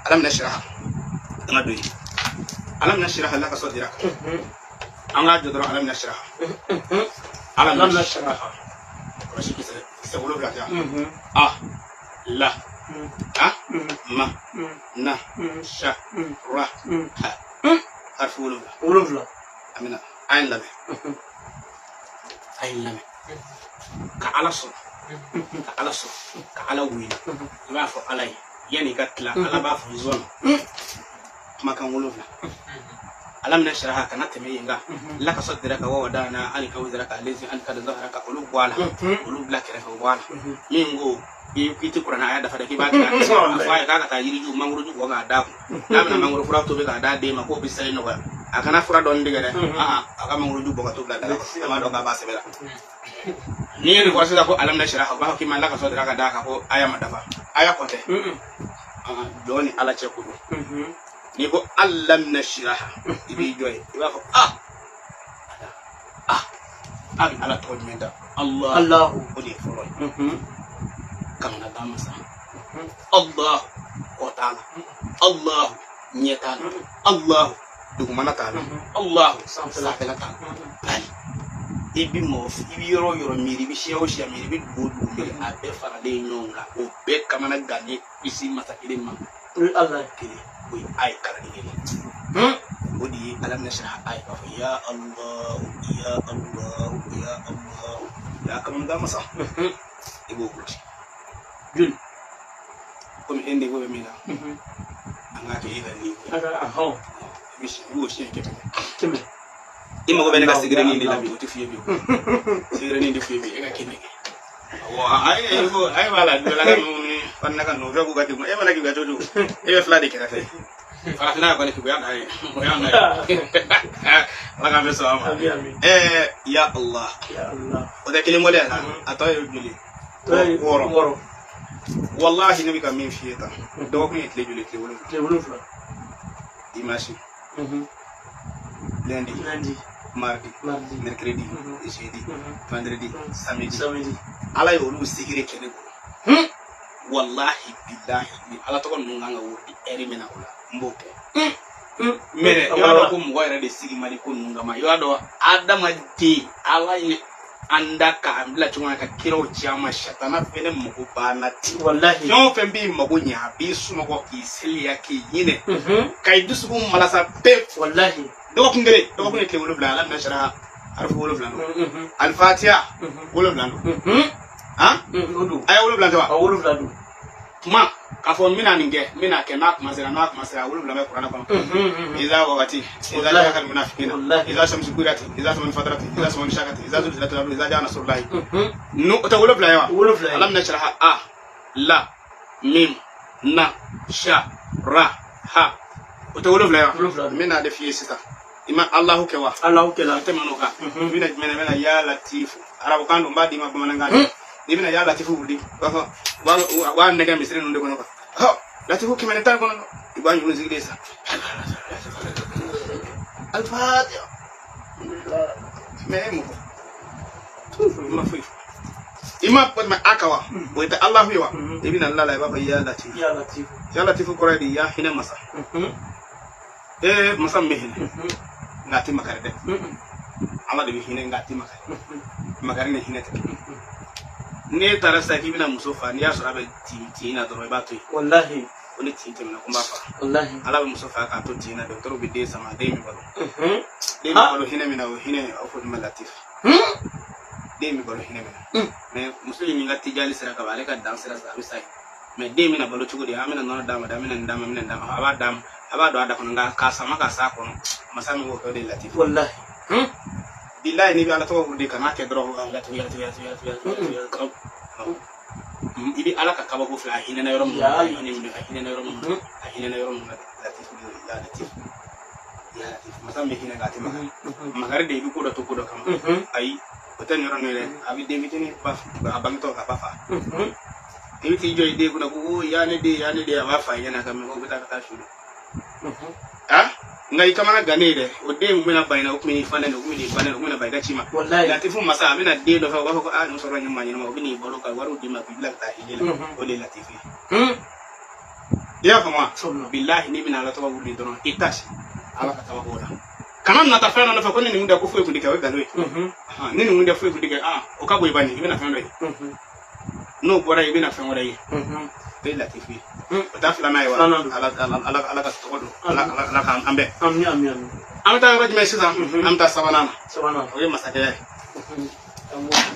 Alam nashraha, an ka don yen. Alam nashraha laka sadrak, an k'a jɔ dɔrɔn. Alam nashraha, alam nashraha, kɔlɔsi kisɛ kisɛ 7 tɛ yan. A la a ma na sha ra ha, harfi 7. 7. An bɛna a ye n lamɛn, a ye n lamɛn. Ka Ala sɔrɔ, ka Ala sɔrɔ, ka Ala wele, i b'a fɔ Ala ye yanni i ka tila. Ala b'a fɔ n zɔn kumakan 7. Alam nashraha, kana tɛmɛ yen kan. Laka sadraka wa wadana anka wizraka allazi anqada zahraka, olu bɔ a la, olu bila kɛrɛfɛ, o bɔ a la. Min ko i tɛ kuranɛ aya dafa dɛ, k'i b'a kɛ, a fɔ a ye k'a ka taa yiriju mangoroju bɔ k'a d'a kun. N'a bɛna mangoro fura tobi k'a d'a den ma, k'o bɛ sayi nɔgɔya, a kana fura dɔɔni tigɛ dɛ. Aa, a ka mangoroju bɔ ka t'o bila daga kɔnɔ, an b'a dɔn k'a b'a sɛbɛ la. N'i ye nin fɔ sisan ko alam nashraha, u b'a fɔ k'i ma laka sadraka d'a kan, ko aya ma dafa, aya kɔ tɛ. Jɔ ni Ala cɛ ko don. N'i ko alam nashraha, i b'i jɔ yen, i b'a fɔ a a a bɛ Ala tɔgɔ jumɛn da? Allah. Allahu. O de ye fɔlɔ ye. Kamana gan masa Allahu, kɔ t'a la. Allahu, ɲɛ t'a la. Allahu, dugumana t'a la. Allahu, sanfɛla t'a la. Bali i bi mɔgɔ, i bi yɔrɔ o yɔrɔ miiri, i bi siya o siya miiri, i bi dugu o dugu miiri, a bɛɛ faralen ɲɔgɔn kan, o bɛɛ kamana gannen bisi masa kelen ma. O ye Ala ye. Kelen, o ye a ye kalanden kelen, o de ye alam nashraha. A ye b'a fɔ ya Allahu, ya Allahu, ya Allahu, ya kamana gan masa. I b'o kɔlɔsi. Joli? Komi e niveau bɛ min na, an k'a kɛ e ka niveau ye. A ka ahɔn. I b'o siɲɛ 100. 100. I mago bɛ ne ka sigirenin de la bi, o tɛ f'i ye bi, o sigirenin tɛ f'i ye bi. E ka 100 kɛ. Awɔ, a ye ko a ye b'a la dɔ la ka ninnu ni fana ka nɔfɛ k'u ka degun. E mana k'i ka cogo cogo, e bɛ fila de kɛrɛfɛ. Farafinna kɔni, keguya dan ye o y'an ka ye. Ala k'an bɛ sɔn a ma. Ami, ami. Ya Allah. Ya Allah. O tɛ kelen bɔlen a la, a tɔ ye joli? Tɔ ye 6. 6. Wallahi, ne bɛ ka min f'i ye tan, dɔgɔkun ye tile joli? Tile 7. Tile 7. Dimanche, lundi, Lundi, mardi, mardi, mercredi, jeudi, vendredi, samedi. Samedi. Ala ye olu sigire kɛ ne bolo. Wallahi billahi, ni Ala tɔgɔ ninnu kan ka wurudi ɛri min na, o la n b'o kɛ. Mais dɛ, i b'a dɔn ko mɔgɔ yɛrɛ de sigi man di ko ninnu kama. I b'a dɔn, adamaden, Ala ye an da k'an bila cogo min na ka kiraw ci an ma, satana fɛnɛ mago banna ten. Wallahi. Fɛn o fɛn b'i mago ɲɛ, a b'i sunɔgɔ k'i seliya k'i ɲinɛ ka i dusukun malasa pewu. Wallahi. Dɔgɔkun kelen, dɔgɔkun ye tile 7. Ala nashraha harifu 7 don. Alifatiya 7 don. Han. O don. A ye 7 tɛ wa? A 7 don. Kuma k'a fɔ n bɛna nin kɛ, n bɛna kɛ, n'a kuma sera, n'a kuma sera, a 7 bɛ kuranɛ kɔnɔ. Iza wagati iza jaka almunafiqina, iza shamsu kuwirati, iza samani fatarati, iza samani shakati, iza zulzilati al-ardu, iza jaa nasrullahi. Nu o tɛ 7 ye wa? 7 ye. Alam nashraha, a la mim na sha ra ha, o tɛ 7 ye wa? 7 don. N bɛna de f'i ye sisan, i ma Alahu kɛ wa? Alahu kɛla. Tɛmɛ n'o kan, i bɛna jumɛn na? I bɛna ya latifu, arabukan don, n b'a d'i ma bamanankan na. N'i bɛna ya latifu wuli, u b'a fɔ u b'a nɛgɛ misiri ninnu de kɔnɔ quoi. Hɔ, latifu 119, i b'a ɲunu sigilen sa. Alifatiha. Mais e mun fɔ? I ma foyi fɔ. I ma ma a kan wa? O tɛ Alahu ye wa? I bɛna la la, i b'a fɔ ya latifu. Ya latifu. Ya latifu kɔrɔ ye di? Ya hinɛ masa. Ee, masa min bɛ hinɛ, nka a tɛ makari dɛ. Ala de bɛ hinɛ, nka a tɛ makari. Makari ni hinɛ tɛ kelen. N'e taara sisan k'i bɛna muso fa, n'i y'a sɔrɔ a bɛ tin tin na dɔrɔn, i b'a to yen. Wallahi. Ko ni tin tɛmɛna, ko n b'a fa. Wallahi. Ala bɛ muso fa k'a to tin na, dɔgɔtɔrɔw bɛ den sama, den bɛ balo. Den bɛ balo hinɛ min na, o hinɛ, a bɛ fɔ o de ma latif. Den bɛ balo hinɛ min na. Mais muso in ka tijali sera ka ban, ale ka dan sera sisan, a bɛ sa yen. Mais den bɛna balo cogo di? An bɛna nɔnɔ d'a ma dɛ, an bɛna nin d'a ma, an bɛna nin d'a ma, a b'a d'a ma, a b'a don a da kɔnɔ, nka k'a sama k'a s'a kɔnɔ, masa min b'o kɛ, o de ye latif. Wallahi. Bilayi, n'i bɛ Ala tɔgɔ wuli, kan'a kɛ dɔrɔn latifu, latifu, latifu, latifu, latifu. I bɛ Ala ka kabako filɛ, a hinɛna yɔrɔ min na, a hinɛ minɛ, a hinɛna yɔrɔ min na, a hinɛna yɔrɔ min na. Latifu, ya latifu, ya latifu. Masa min bɛ hinɛ, k'a tɛ makari. Makari de, i bɛ ko dɔ to ko dɔ kama. Ayi, o tɛ nin yɔrɔ ninnu ye dɛ. A bɛ den fitinin ba, a bangetɔ ka ba fa. I bɛ t'i jɔ i den kunna ko o ya ne den, ya ne den, a b'a fa i ɲɛna ka mɛn ko bɛ taa ka taa su don. Ah, nka i kamana gannen ye dɛ, o den min bɛna ba in na, o tun bɛ n'i fa nɛni, o tun bɛ n'i ba nɛni, o tun bɛna ba i ka ci ma. Wallahi. Latifu masa, a bɛna den dɔ fɛ, o b'a fɔ ko aa, nin sɔrɔ nin maa ɲɛnama, o bɛ n'i balo ka wariw d'i ma k'i bila ka taa hiji la. O de ye latifu ye. I y'a faamu wa? Sabula. Bilahi, n'i bɛna Ala tɔgɔ wuli dɔrɔn, i tasi Ala ka kabako la. Kana nata fɛn dɔ nɔfɛ ko ni nin tɛ, ko foyi kun tɛ kɛ, o ye nkalon ye. Ni nin tɛ, foyi kun tɛ kɛ. Ah, o ka bon i bani, i bɛna fɛn dɔ ye. N'o bɔra yen, i bɛna fɛn wɛrɛ ye. O ye latifu ye. O t'a filanan ye wa? Filanan don. Ala, Ala, Ala, Ala ka tɔgɔ don. Ala, Ala, Ala k'an bɛn. Ami, ami, ami. An bɛ taa yɔrɔ jumɛn sisan? An bɛ taa sabanan na. Sabanan. O ye masakɛya ye. An b'o fɔ.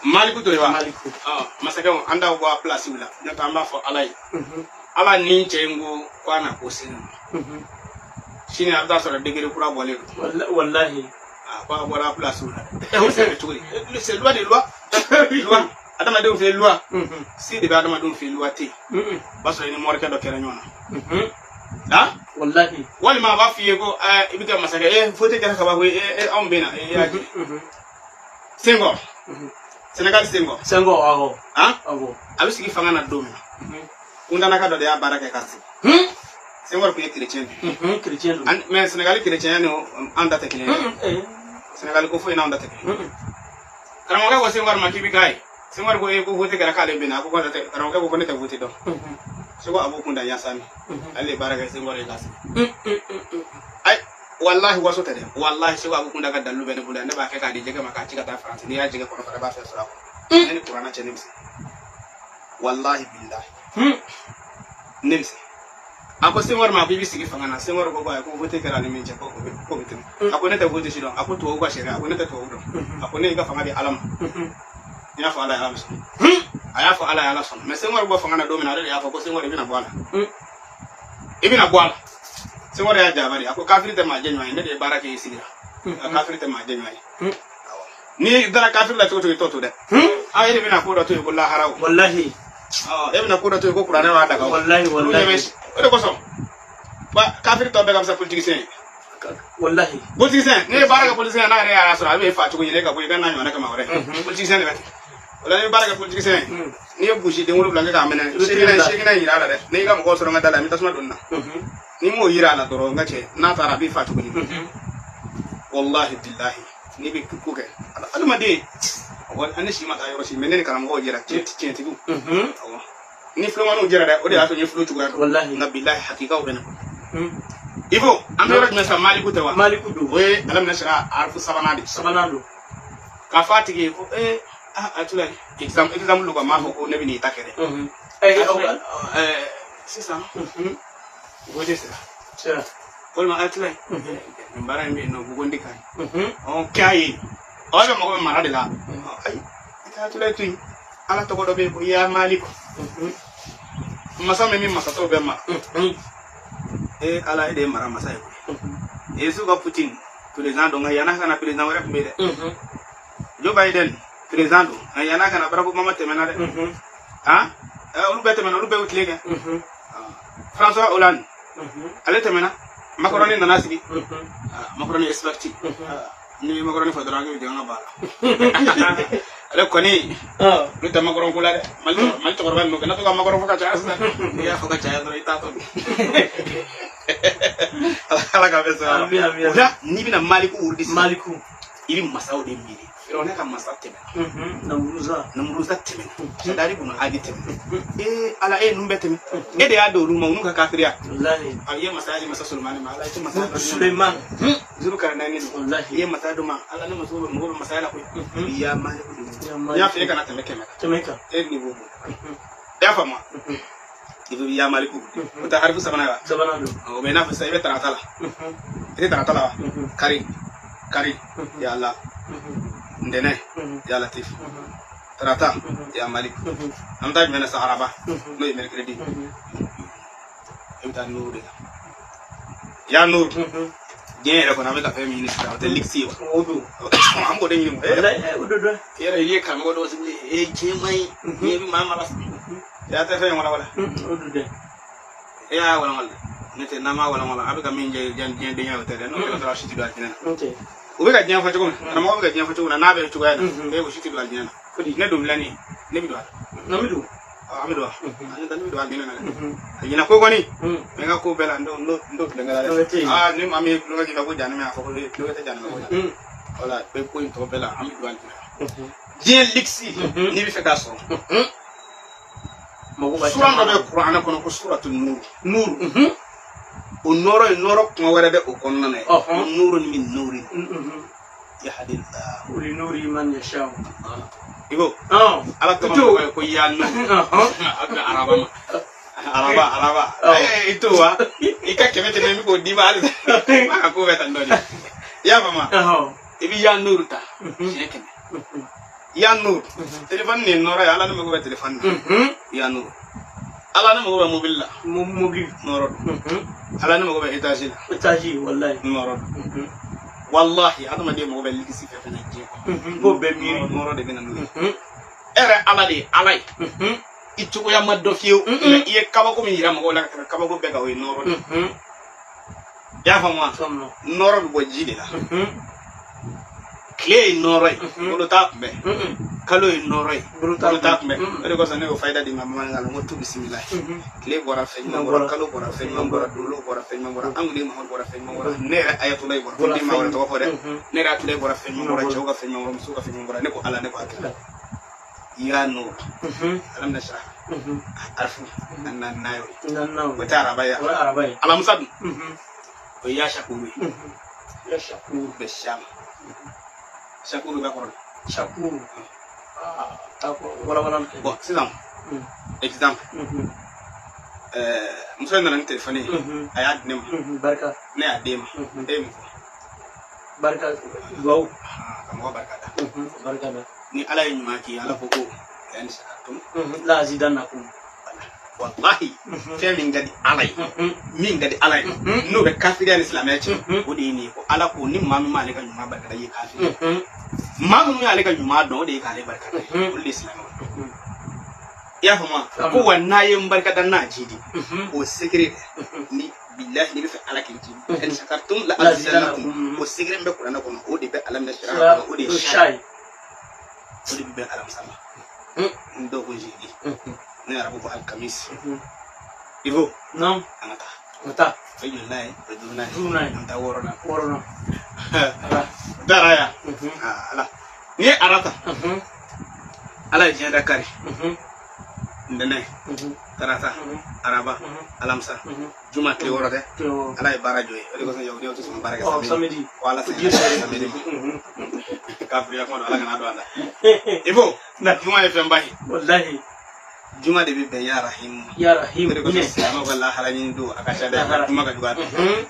Maliku to ye wa? Maliku. Ɔ, masakɛw, an t'aw bɔ a pilasiw la, n'o tɛ an b'a fɔ Ala ye. Ala ni cɛ in ko a na ko sini ma. Sini a bɛ taa sɔrɔ degré kura bɔlen don. Wallahi. A ko a bɔra a pilasiw la dɛ. O bɛ se ka kɛ cogo di? C'est loi de loi. Loi. Adamadenw fɛ, loi. Si de bɛ adamadenw fɛ, loi tɛ yen. O b'a sɔrɔ i ni morikɛ dɔ kɛra ɲɔgɔn na. Han? Wallahi. Walima a b'a f'i ye ko i bɛ kɛ masakɛ ye, foyi tɛ kɛra kabako ye, anw bɛ na, e y'a jɛ. Senghor. Sénégal Senghor. Senghor, awɔ. Han? Awɔ. A bɛ sigi fanga na don min na, Kundanaka dɔ de y'a baara kɛ k'a sigi. Senghor tun ye chrétien de ye. Chrétien don. Mais Sénégal chrétien ni an ta tɛ kelen ye. Sénégal ko foyi n'anw ta tɛ kelen ye. Karamɔgɔkɛ ko Senghor ma k'i bɛ k'a ye. Senghor ko ko vote kɛra k'ale bɛ na. A ko ne tɛ, karamɔgɔkɛ ko ne tɛ vote dɔn. Seko Abu Kunda Yansami. Ale de ye baara kɛ Senghor ye k'a sigi. Ayi, wallahi waso tɛ dɛ. Wallahi Seko Abu Kunda ka dalilu bɛ ne bolo yan. Ne b'a kɛ k'a di jɛgɛ ma k'a ci ka taa France. N'i y'a jɛgɛ kɔnɔ fara, i b'a fɛn sɔrɔ a kɔnɔ. Ne ni kuranna cɛ, ne bɛ se. Wallahi billahi. Ne bɛ se. A ko Senghor ma ko i bɛ sigi fanga na. Senghor ko ayi, ko vote kɛra ni min cɛ, ko o bɛ tɛmɛ. A ko ne tɛ vote si dɔn. A ko tubabu ka sariya. A ko ne tɛ tubabu dɔn. A ko ne y'i ka fanga di Ala ma. N y'a fɔ Ala ye, Ala bɛ sɔn. A y'a fɔ Ala ye, Ala sɔnna. Mais Senghor bɔ fanga na don min na, ale de y'a fɔ ko Senghor, i bɛna bɔ a la. I bɛna bɔ a la. Senghor y'a jaabi de. A ko kafiri tɛ maa jɛ ɲɔgɔn ye. Ne de ye baara kɛ i sigira. Kafiri tɛ maa jɛ ɲɔgɔn ye. Awɔ. N'i dara kafiri la cogo cogo, i t'o to dɛ. A e de bɛna ko dɔ to yen ko lahara o. Wallahi. Ɔ, e bɛna ko dɔ to yen ko kuranɛ b'a daga o. Wallahi, Olu ɲɛ wallahi. bɛ o de kosɔn. Ba kafiri tɔ bɛɛ ka fisa politicien ye. Wallahi. Politicien, n'i ye baara kɛ politicien ye, n'a yɛrɛ y'a sɔrɔ a bɛ fa cogo ɲini e ka bɔ i ka n'a ɲɔgɔnna kɛ maa wɛrɛ. Politicien de bɛ ten. O la n'i bɛ baara kɛ politicien ye, n'i ye gosi den wolonwula kɛ k'a minɛ, I bɛ seginna tɛgɛ bila. Seginna yira a la dɛ. N'i ka mɔgɔw sɔrɔ n ka da la, n bɛ tasuma don nin na. N'i m'o yira a la dɔrɔn, n ka cɛ, n'a taara a b'i fa cogo ɲini. Wallahi billahi, n'i bɛ ko kɛ, adamaden, ne si ma taa yɔrɔ si, mais ne ni karamɔgɔw jɛra tiɲɛtigiw. Awɔ. Ni filomaniw jɛra dɛ, o de y'a to n ye filo cogoya dɔn. Wallahi. Nka billahi, hakikaw bɛ ne bolo. Il faut an bɛ yɔrɔ jumɛn sisan? Maliku tɛ wa? Maliku don. O ye Alamina sira arafu sabanan de ye. Sabanan don. K'a fɔ a tigi ye ko ah, Atulayi, exemple, exemple don quoi, n m'a fɔ ko ne bɛ n'i ta kɛ dɛ. Atulayi, sisan o de sera. Sera. Walima Atulayi, nin baara in bɛ yen nɔ, Bugundi ka ɲi. Ɔ, k'a ye ɔ bɛ mago bɛ mara de la. Ayi, i tɛ Atulayi to yen. Ala tɔgɔ dɔ bɛ yen ko ya Maliku. Masa min bɛ masatɔw bɛɛ mara. Ala, e de ye mara masa ye koyi. Yesu ka Putin président don, nka yan'a ka na président wɛrɛ tun bɛ yen dɛ. Joe Biden président don, nka yan'a ka na Barack Obama tɛmɛna dɛ. Han, olu bɛɛ tɛmɛna, olu bɛɛ y'u tile kɛ. François Hollande, ale tɛmɛna, Macron nana sigi. Macron expert. Ni Macron fɔ dɔrɔn, an bɛ jigin an ka ba la. Ale kɔni, olu tɛ Macron ko la dɛ. Mali Mali cɛkɔrɔba ninnu kana to ka Macron fɔ ka caya sisan. N'i y'a fɔ ka caya dɔrɔn, i t'a tɔ dun. Ala ka bɛ sɔrɔ. Ami, ami, ami. O la n'i bɛna Maliku wurudi sisan, Maliku. i bɛ masaw de miiri. Firawuna ka masa tɛmɛna. Namuruza. Namuruza tɛmɛna. Sadari bunu Adi tɛmɛna. Ala, e ninnu bɛɛ tɛmɛ. E de y'a di olu ma, olu ka kafiriya. Wallahi. A ye masaya di masa Solomani ma, Ala, i tɛ masaya dɔn. Suleiman. Zuru karanani don. Wallahi. I ye masaya d'o ma, Ala, ne muso bɛ mɔgɔ bɛ masaya la koyi. I y'a Maliku de wuli. Ya N y'a fɔ e Maliku. kana tɛmɛ 100 kan. Tɛmɛ kan. E niveau b'o. I y'a faamu wa? I bɛ ya Maliku. O tɛ harifu sabanan ye wa? Sabanan don. O bɛ i n'a fɔ sisan i bɛ tarata la. I tɛ tarata la wa? Kari. Kari. Ya Allah. Ntɛnɛn. Ya Latif. Tarata. Ya Malik. An bɛ taa jumɛn na sisan? Araba. N'o ye mercredi. I bɛ taa nuru de la. Ya nuru. Diɲɛ yɛrɛ kɔnɔ, an bɛ ka fɛn min ɲini sisan, o tɛ luxe ye wa? O don. An b'o de ɲini. Wallahi, o don dɛ. Yɛrɛ i ye karamɔgɔ dɔw sigilen diɲɛ man ɲi, diɲɛ bɛ maa mara. Ya tɛ fɛn in walawala. O don dɛ. E y'a walawala dɛ. Ne tɛ n'an m'a walawala, a bɛ ka min jɛ diɲɛ denya, o tɛ dɛ. N'o kɛra dɔrɔn, a si tɛ don alijinɛ na. N'o tɛ. U bɛ ka diɲɛ fɔ cogo min, karamɔgɔ bɛ ka diɲɛ fɔ cogo min na, n'a bɛ cogoya in na, e o si tɛ don alijinɛ na. Fodi. Ne don filɛ nin ye, ne bɛ don a la. An bɛ don. An bɛ don wa? An bɛ don alijinɛ na dɛ. Alijinɛ ko kɔni, n bɛ n ka ko bɛɛ la, n t'o tulonkɛ la Tulonkɛ tɛ dɛ. yen. Aa, ni maa min ye tulonkɛ k'i ka ko janimɛ, a fɔ ko tulonkɛ tɛ janimɛ ko la. Wala bɛ ko in tɔ bɛɛ la, an bɛ don alijinɛ na. Diɲɛ luxe, n'i bɛ fɛ k'a sɔrɔ, Mago b'a Suran dɔ caman bɛ na. Kuranɛ kɔnɔ ko suratu nuru. Nuru. O nɔrɔ ye nɔrɔ kuma wɛrɛ bɛ o kɔnɔna na ye. Ɔhɔn. O nuru ni min nuru yahadillah. Li nuri man yasha. I ko Ala tɔgɔ Ito. mɔgɔ ye ko ya nuru. A bɛ araba ma. Araba araba. Awɔ. I to wa. I ka kɛmɛ kɛmɛ n bɛ k'o d'i ma halisa. N b'a ka ko bɛɛ ta dɔɔni. I y'a faamu wa? I bɛ ya nuru ta siɲɛ 100. Ya nuru. Telefɔni nin ye nɔrɔ ye, Ala ne mago bɛ telefɔni na. Ya nuru. Ala ne mago bɛ mobili la. Mobili. Nɔrɔ don. Ala ne mago bɛ étage la. Étage wallahi. Nɔrɔ don. Wallahi adamaden mago bɛ luxe fɛn fɛn na diɲɛ kɔnɔ. B'o bɛɛ miiri. Nɔrɔ de bɛ na n'o ye. E yɛrɛ Ala de ye Ala ye. I cogoya ma dɔn fiyewu. Mais i ye kabako min yira mɔgɔw la ka tɛmɛ kabako bɛɛ kan, o ye nɔrɔ de ye. I y'a faamu wa? Faamu. Nɔrɔ bɛ bɔ ji de la. Tile ye nɔrɔ ye. Bolo t'a kunbɛn. Kalo ye nɔrɔ ye. Bolo t'a Bolo t'a kunbɛn. kunbɛn. O de kosɔn ne y'o fayida d'i ma bamanankan na, n ko tu bisimila. Tile bɔra, fɛn ɲuman bɔra, kalo bɔra, fɛn ɲuman bɔra, dolo bɔra, fɛn ɲuman bɔra, an kun Mamadu bɔra, fɛn ɲuman bɔra, ne yɛrɛ ayatollah bɔra, ko ne ma wɛrɛ tɔgɔ fɔ dɛ, ne yɛrɛ ayatollah bɔra, fɛn ɲuman bɔra, cɛw ka fɛn ɲuman bɔra, musow ka fɛn ɲuman bɔra, ne ko Ala, ne ko akira. Ya nuru. Alam nashrah. Arfu. Anna nayo. Nannaw. O tɛ araba ye. O ye araba ye. Alamisa dun. O ye ya shakuru ye. Ya shakuru. Bɛ siyama. Shakuru b'a kɔrɔ. Shakuru. Ah, d'accord. Wala wala. Bon, sisan exemple, muso in nana ni telefɔni ye, a y'a di ne ma. Barika. Ne y'a d'e ma. E ye mun fɔ? Barika. Duwawu. Ah, ka mɔgɔ barika da. Barika da. Ni Ala ye ɲuman k'i ye, Ala ko ko la in shakartum. La azidannakum. Wallahi, fɛn min ka di Ala ye, min ka di Ala ye, n'o bɛ kafiriya ni silamɛya cɛ, o de ye nin ye, ko Ala ko ni maa min m'ale ka ɲuman barika da, i ye kafiri ye. Maa minnu y'ale ka ɲuman dɔn, o de ye k'ale barika da ye, olu de ye silamɛw ye. I y'a faamu wa? Ko wa n'a ye n barika da, n'a jidi, o secret dɛ, ni bilahi n'i bɛ fɛ Ala k'i jidi, in shakartum la azidannakum, o secret min bɛ kuranɛ kɔnɔ, o de bɛ alam nashrah kɔnɔ, o de ye Shayi. O de bɛ bɛn alamisa ma. N dɔw ko jeudi, ne yɛrɛ ko alkamis. Ivo. Non. An ka taa. Ka taa. O ye joli n'a ye? O ye duurunan ye. Duurunan ye. An taa wɔɔrɔnan. Wɔɔrɔnan. Ala. Dara ya. Ah, Ala n'i ye ara ta, Ala ye diɲɛ da kari ntɛnɛn, tarata, araba, alamisa, juma, tile 6 tɛ? Tile 6. Ala ye baara jɔ ye, o de kosɔn yahudiyaw tɛ sɔn ka baara kɛ Ɔ, samedi. Samedi. Ko Ala Diɲɛ sɛgɛnna sɛgɛn. samedi ma. Kafiriya kuma don, Ala kana don a la. Ivo, juma ye fɛnba ye. Wallahi. Juma de bɛ bɛn ya rahimu ma. Ya Rahim. O de kosɔn Hinɛ. silamɛw ka lahara ɲini don a ka ca dɛ. Lahara. Juma ka jugu a bɛɛ.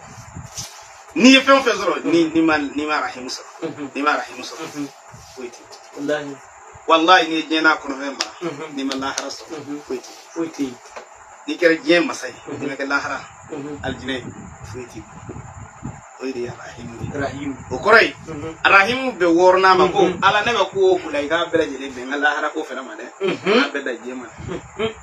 N'i ye fɛn o fɛn sɔrɔ, ni ma rahimu sɔrɔ, n'i ma rahimu sɔrɔ, foyi tɛ. Wallahi. Wallahi, n'i ye diɲɛ n'a kɔnɔfɛn mara, n'i ma lahara sɔrɔ, foyi tɛ. Foyi tɛ yen. N'i kɛra diɲɛ masa ye, n'i ma kɛ lahara alijinɛ ye, foyi t'i bolo. O de ye rahimu ye. Rahim. O kɔrɔ ye rahimu bɛ wɔɔrɔnan ma ko Ala ne bɛ ko o ko la, i k'a bɛɛ lajɛlen bɛn n ka lahara ko fɛnɛ ma dɛ, n k'a bɛɛ da diɲɛ ma dɛ.